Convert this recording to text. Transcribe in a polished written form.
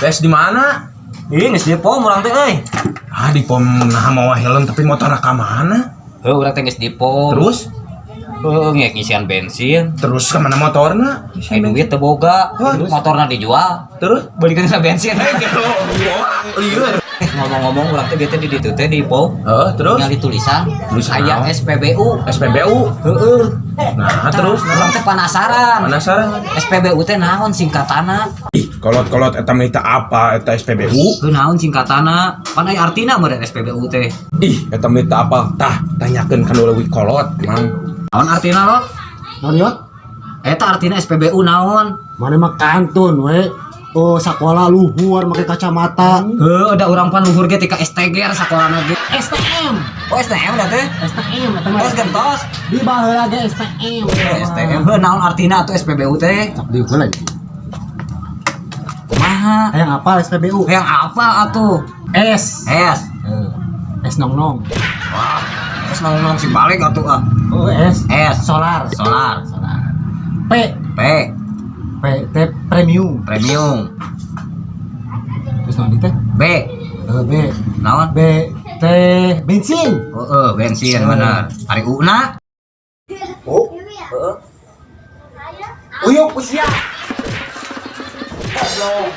Tes di mana? Ih, geus di pom urang teh euy. Ah, di pom nah mawa helm tapi motorna ka mana? Heuh, urang teh geus di pom. Terus? Heuh, ngek ngisian bensin. Terus ka mana motorna? Eh, duit teu boga. Wah, terus? Motorna dijual. Terus? Belikeun bensin. Lieur. Eh, ngomong-ngomong urang teh bieu teh di ditu teh di pom. Heeh, terus? Ningali tulisan. Tulisan aya naon? SPBU. SPBU. Heeh. Nah, terus? Urang teh penasaran. Penasaran? SPBU teh naon singkatanna? Ih, kolot-kolot eta mah teu apa eta SPBU? Heuh, naon singkatanna? Pan aya artina meureun SPBU teh. Ih, eta mah teu apa. Tah, tanyakeun ka nu leuwih kolot, Mang. Naon artina lo? Naon yot? Eta artina SPBU naon? Mana mah kantun we. Oh, sekolah luhur make kacamata. Heuh, da urang pan luhur ge ti ka STG sakolana ge. STM. Oh, STM da teh. STM eta mah. Tos gentos. Di baheula ge STM. STM. Heuh, naon artina atuh SPBU teh? Sok di heula. Kumaha? Hayang apa SPBU? Yang apa atuh? S. S. Heuh. S nong nong. Wah, S nong nong si balik atuh ah. Oh, S. S. Solar. Solar. Solar. P. P. P T premium. Premium. Terus naon di teh? B. Eh, B. Naon? B T bensin. Oh, bensin bener. Ari U na? Oh. Heeh. Uyuk usia. Goblok.